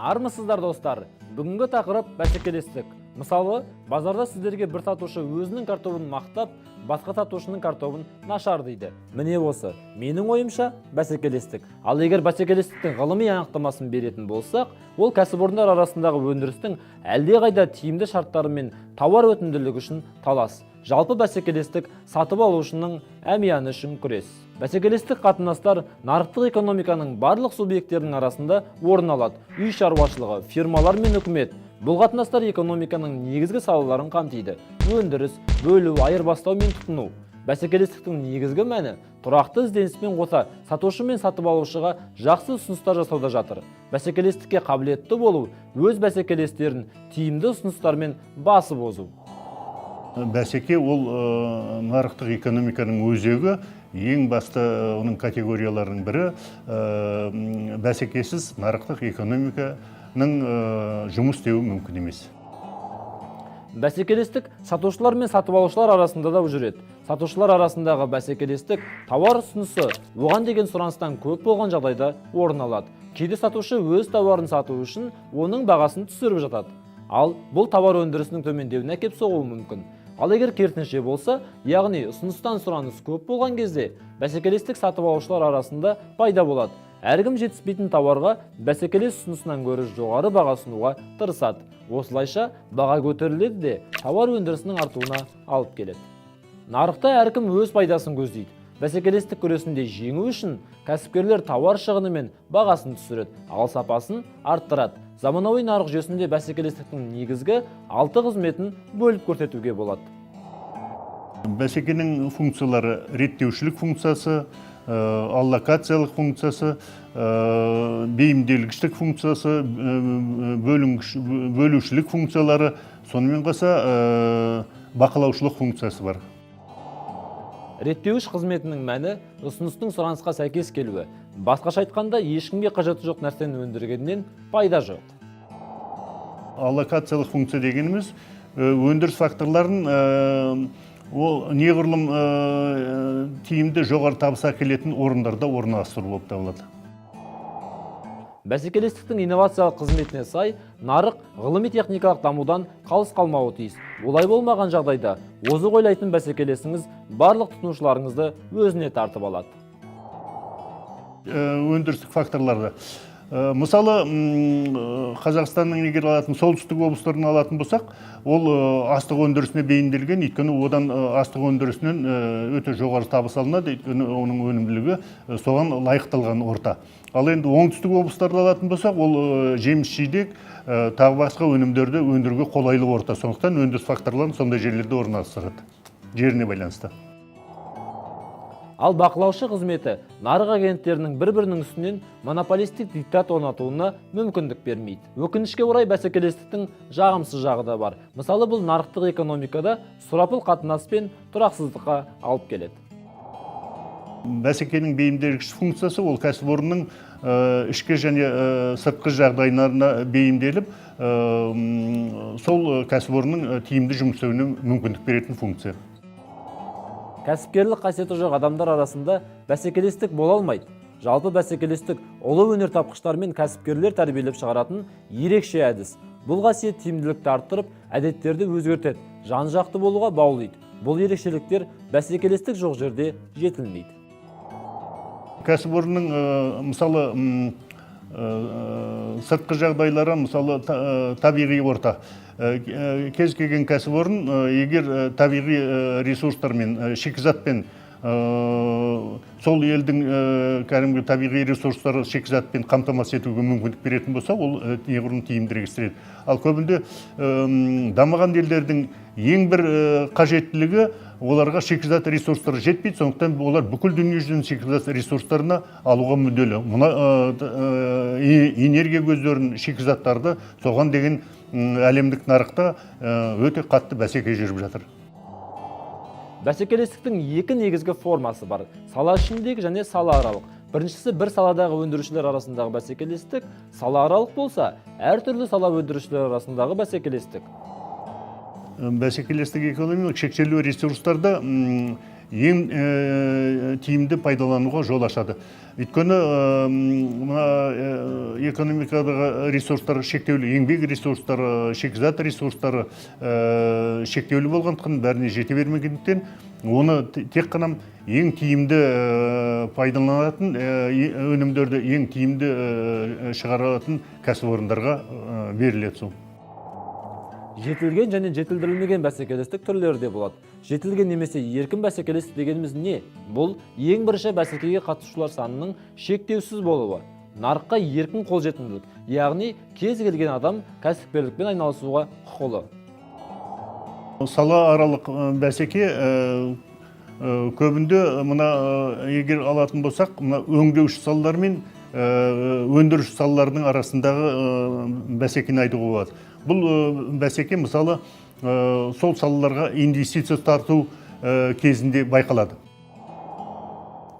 Армысыздар, достар! Бүгінгі тақырып – бәсекелестік. Мысалы, базарда сіздерге бір сатушы өзінің картобын мақтап, басқа сатушының картобын нашар дейді. Міне, осы, менің ойымша, бәсекелестік. Ал егер бәсекелестіктің ғылыми анықтамасын беретін болсақ, ол кәсіпорындар арасындағы өндірістің әлдеқайда тиімді шарттары мен тауар өтімділігі үшін талас. Жалпы, бәсекелестік – сатып алушының әмияны үшін күрес. Бәсекелестік қатынастар нарықтық экономиканың барлық субъекттерінің арасында орын алады: үй шаруашылығы, фирмалар мен үкімет. Бұл қатынастар экономиканың негізгі салаларын қамтиды: өндіріс, бөлу, айырбастау мен тұтыну. Бәсекелестіктің негізгі мәні тұрақты ізденіспен қоса сатушы мен сатып алушыға жақсы ұсыныстар жасауда жатыр. Бәсекелестікке қабілетті болу – өз бәсекелестерін тиімді ұсыныстармен басып озу. Бәсеке ол нарықтық экономиканың өзегі, ең басты оның категорияларының бірі. Бәсекесіз нарықтық экономиканың жұмыс істеуі мүмкін емес. Бәсекелестік сатушылар мен сатып алушылар арасында да жүреді. Сатушылар арасындағы бәсекелестік тауар ұсынысы оған деген сұраныстан көп болған жағдайда орын алады. Кейде сатушы өз тауарын сату үшін оның бағасын түсіріп жатады. Ал бұл тауар өндірісінің төмендеуіне әкеп соғуы мүмкін. Ал егер керісінше болса, яғни ұсыныстан сұраныс көп болған кезде, бәсекелестік сатып алушылар арасында пайда болады. Әркім жетіспейтін тауарға бәсекелес ұсынысынан гөрі жоғары баға ұсынуға тырысады. Осылайша баға көтеріледі де, тауар өндірісінің артуына алып келеді. Нарықта әркім өз пайдасын көздейді. Бәсекелестік күресінде жеңу үшін кәсіпкерлер тауар шығыны мен бағасын түсіреді, ал сапасын арттырады. Заманауи нарық жүйесінде бәсекелестіктің негізгі алты қызметін бөліп көрсетуге болады. Бәсекенің функциялары: реттеушілік функциясы, аллокациялық функциясы, бейімделгіштік функциясы, бөлушілік функциялары, сонымен қоса бақылаушылық функциясы бар. Реттеуіш қызметінің мәні – ұсыныстың сұранысқа сәйкес келуі. Басқаша айтқанда, ешкімге қажеті жоқ нәрсені өндіргеннен пайда жоқ. Аллокациялық функция дегеніміз өндіріс факторларын ол неғұрлым тиімді, жоғары табыс әкелетін орындарда орналастыру болып табылады. Бәсекелестіктің инновациялық қызметіне сай, нарық ғылыми техникалық дамудан қалыс қалмауы тиіс. Олай болмаған жағдайда озық ойлайтын бәсекелесіңіз барлық тұтынушыларыңызды өзіне тартып алады. Өндірістік факторларды, мысалы, Қазақстанның егер алатын солтүстік облыстарын алатын болсақ, ол астық өндірісіне бейімделген, өйткені одан астық өндірісінен өте жоғары табыс алынады, өйткені оның өнімділігі соған лайықталған орта. Ал енді оңтүстік облыстарды алатын болсақ, ол жеміс жидек, тағы басқа өнімдерді өндіруге қолайлы орта. Сондықтан өндіріс факторларын сондай жерлерде орналастырады жеріне байланысты. Ал бақылаушы қызметі нарық агенттерінің бір-бірінің үстінен монополистік диктат орнатуына мүмкіндік бермейді. Өкінішке орай, бәсекелестіктің жағымсыз жағы да бар. Мысалы, бұл нарықтық экономикада сұрапыл қатынас пен тұрақсыздыққа алып келеді. Бәсекенің бейімделгіш функциясы ол кәсіпорынның ішкі және сыртқы жағдайларына бейімделіп, сол кәсіпорынның тиімді жұмыс істеуіне мүмкіндік беретін функция. Кәсіпкерлік қасиеті жоқ адамдар арасында бәсекелестік бола алмайды. Жалпы, бәсекелестік ұлы өнертапқыштар мен кәсіпкерлер тәрбиелеп шығаратын ерекше әдіс. Бұл қасиет тиімділікті арттырып, әдеттерді өзгертеді, жан жақты болуға баулиды. Бұл ерекшеліктер бәсекелестік жоқ жерде жетілмейді. Кәсіпорынның мысалы, сыртқы жағдайлары, мысалы, табиғи орта. Кез келген кәсіпорын егер табиғи ресурстармен, шикізатпен, сол елдің кәдімгі табиғи ресурстары, шикізатпен қамтамасыз етуге мүмкіндік беретін болса, ол неғұрлым тиімдірек істеледі. Ал көбінде дамыған елдердің ең бір қажеттілігі, оларға шикізат ресурстары жетпейді. Сондықтан олар бүкіл дүниежүзінің шикізат ресурстарына алуға мүдделі. Мына энергия көздерін, шикізаттарды, соған деген әлемдік нарықта өте қатты бәсеке жүріп жатыр. Бәсекелестіктің екі негізгі формасы бар: сала ішіндегі және салааралық. Біріншісі – бір саладағы өндірушілер арасындағы бәсекелестік, салааралық болса, әртүрлі сала өндірушілер арасындағы бәсекелестік. Бәсекелестік экономикалық шектеулі ресурстарды ең тиімді пайдалануға жол ашады. Өйткені мына экономикадағы ресурстар шектеулі, еңбек ресурстары, шикізат ресурстары шектеулі болғандықтан, бәріне жете бермегендіктен, оны тек қана ең тиімді пайдаланатын, өнімдерді ең тиімді шығаратын кәсіпорындарға беріледі сол. Жетілген және жетілдірілмеген бәсекелестік түрлері де болады. Жетілген немесе еркін бәсекелестік дегеніміз не? Бұл ең бірінші бәсекеге қатысушылар санының шектеусіз болуы. Нарыққа еркін қолжетімділік, яғни кез келген адам кәсіпкерлікпен айналысуға құқылы. Салааралық бәсеке көбінде мына егер алатын болсақ, мына өңдеуші салалар мен өндіруші салалардың арасындағы бәсекені айтуға болады. Бұл бәсеке, мысалы, сол салаларға инвестиция тарту кезінде байқалады.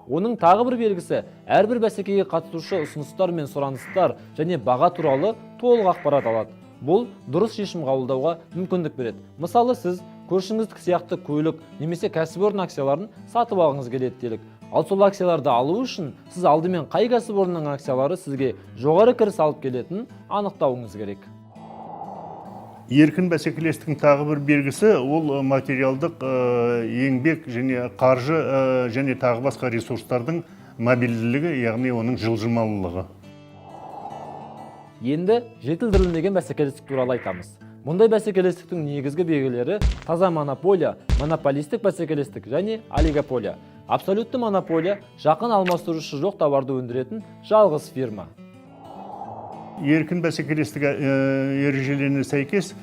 Оның тағы бір белгісі: әрбір бәсекеге қатысушы ұсыныстар мен сұраныстар және баға туралы толық ақпарат алады. Бұл дұрыс шешім қабылдауға мүмкіндік береді. Мысалы, сіз көршіңіздікі сияқты көлік немесе кәсіпорын акцияларын сатып алғыңыз келеді делік. Ал сол акцияларды алу үшін сіз алдымен қай кәсіпорынның акциялары сізге жоғары кіріс алып келетінін анықтауыңыз керек. Еркін бәсекелестіктің тағы бір белгісі ол материалдық, еңбек және қаржы және тағы басқа ресурстардың мобильділігі, яғни оның жылжымалылығы. Енді жетілдірілмеген бәсекелестік туралы айтамыз. Мұндай бәсекелестіктің негізгі белгілері: таза монополия, монополистік бәсекелестік және олигополия. Абсолютті монополия – жақын алмастырушы жоқ товарды өндіретін жалғыз фирма. Еркін бәсекелестік ережелеріне сәйкес,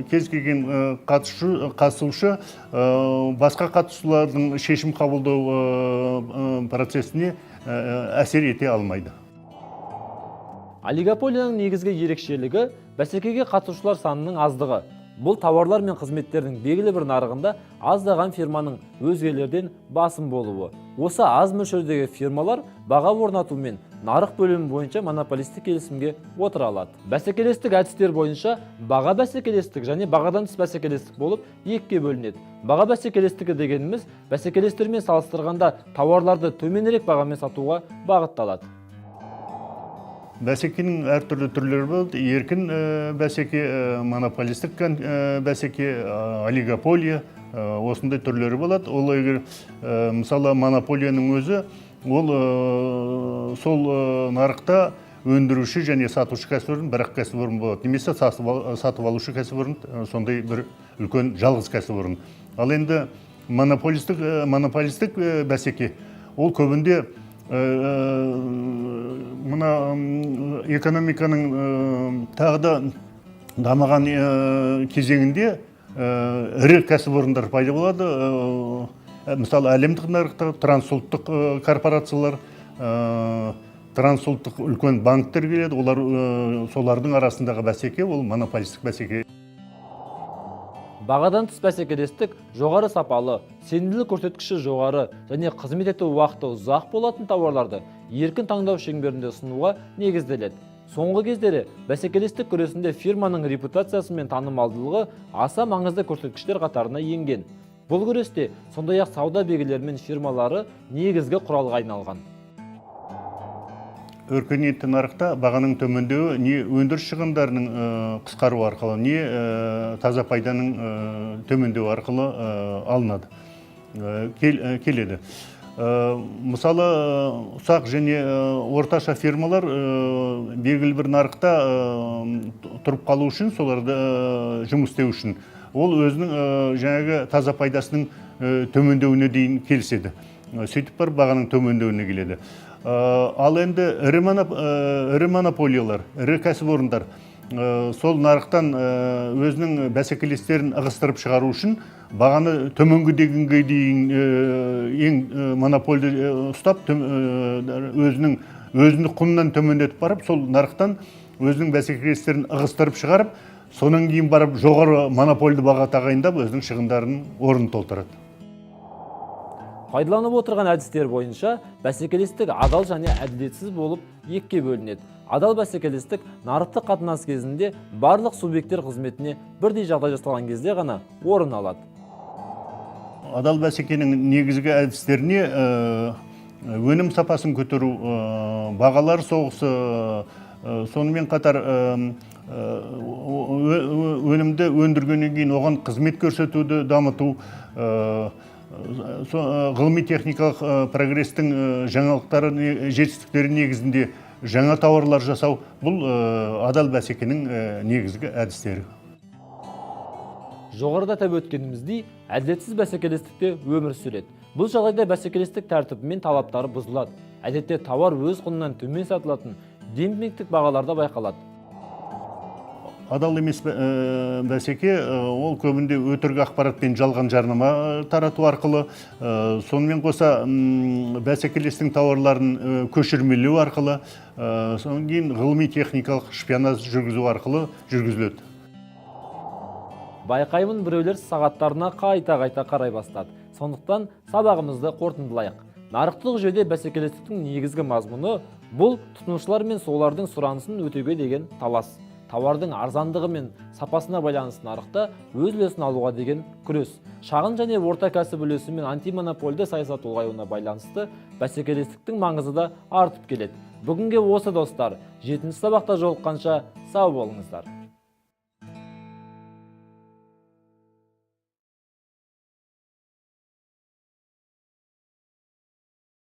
кез келген қатысушы басқа қатысушылардың шешім қабылдау процесіне әсер ете алмайды. Олигополияның негізгі ерекшелігі – бәсекеге қатысушылар санының аздығы. Бұл тауарлар мен қызметтердің белгілі бір нарығында аздаған фирманың өзгелерден басым болуы. Осы аз мөлшердегі фирмалар баға орнату мен нарық бөлімі бойынша монополистік келісімге отыра алады. Бәсекелестік әдістер бойынша баға бәсекелестік және бағадан тыс бәсекелестік болып екіге бөлінеді. Баға бәсекелестігі дегеніміз бәсекелестермен салыстырғанда тауарларды төменірек бағамен сатуға бағытталады. Бәсекенің әртүрлі түрлері болады: еркін бәсеке, монополистік бәсеке, олигополия, осындай түрлері болады. Ол егер мысалы, монополияның өзі ол сол нарықта өндіруші және сатушы кәсіпорын бір ақ кәсіпорын болады немесе сатып алушы кәсіпорын сондай бір үлкен жалғыз кәсіпорын. Ал енді монополистік бәсеке ол көбінде мына экономиканың тағы да дамыған кезеңінде ірі кәсіпорындар пайда болады. Мысалы, әлемдік нарықта трансұлттық корпорациялар, трансұлттық үлкен банктер келеді. Олар, солардың арасындағы бәсеке ол монополистік бәсеке. Бағадан тыс бәсекелестік жоғары сапалы, сенімділік көрсеткіші жоғары және қызмет ету уақыты ұзақ болатын тауарларды еркін таңдау шеңберінде ұсынуға негізделеді. Соңғы кездері бәсекелестік күресінде фирманың репутациясы мен танымалдылығы аса маңызды көрсеткіштер қатарына енген. Бұл күресте сондай-ақ сауда белгілері мен фирмалары негізгі құралға айналған. Өркениетті нарықта бағаның төмендеуі не өндіріс шығындарының қысқаруы арқылы, не таза пайданың төмендеуі арқылы алынады, келеді. Мысалы, ұсақ және орташа фирмалар белгілі бір нарықта тұрып қалу үшін, соларды жұмыс істеу үшін ол өзінің жаңағы таза пайдасының төмендеуіне дейін келіседі. Сөйтіп барып бағаның төмендеуіне келеді. Ал енді ірі монополиялар, ірі кәсіпорындар сол нарықтан өзінің бәсекелестерін ығыстырып шығару үшін бағаны төменгі дегенге дейін ең монополия ұстап, өзінің өзіндік құнынан төмендетіп барып, сол нарықтан өзінің бәсекелестерін ығыстырып шығарып, содан кейін барып жоғары монопольды баға тағайындап, өзінің шығындарының орнын толтырады. Пайдаланып отырған әдістер бойынша бәсекелестік адал және әділетсіз болып екіге бөлінеді. Адал бәсекелестік нарықтық қатынас кезінде барлық субъекттер қызметіне бірдей жағдай жасалған кезде ғана орын алады. Адал бәсекенің негізгі әдістеріне өнім сапасын көтеру, бағалар соғысы, сонымен қатар өнімді өндіргеннен кейін оған қызмет көрсетуді дамыту, ғылыми техникалық прогрестің жаңалықтары, жетістіктері негізінде жаңа тауарлар жасау, бұл адал бәсекенің негізгі әдістері. Жоғарыда атап өткеніміздей, әділетсіз бәсекелестікте өмір сүреді. Бұл жағдайда бәсекелестік тәртібі мен талаптары бұзылады. Әдетте тауар өз құнынан төмен сатылатын демпингтік бағаларда байқалады. Адал емес бәсеке ол көбінде өтірік ақпарат пен жалған жарнама тарату арқылы, сонымен қоса бәсекелестің тауарларын көшірмелеу арқылы, содан кейін ғылыми техникалық шпионаж жүргізу арқылы жүргізіледі. Байқаймын, біреулер сағаттарына қайта-қайта қарай бастады. Сондықтан сабағымызды қорытындылайық. Нарықтық жүйеде бәсекелестіктің негізгі мазмұны бұл тұтынушылар мен солардың сұранысын өтеуге деген талас. Тауардың арзандығы мен сапасына байланысты нарықта өз үлесін алуға деген күрес. Шағын және орта кәсіп үлесі мен антимонопольді саясат ұлғаюына байланысты бәсекелестіктің маңызы да артып келеді. Бүгінге осы, достар, 7 сабақта жолыққанша сау болыңыздар.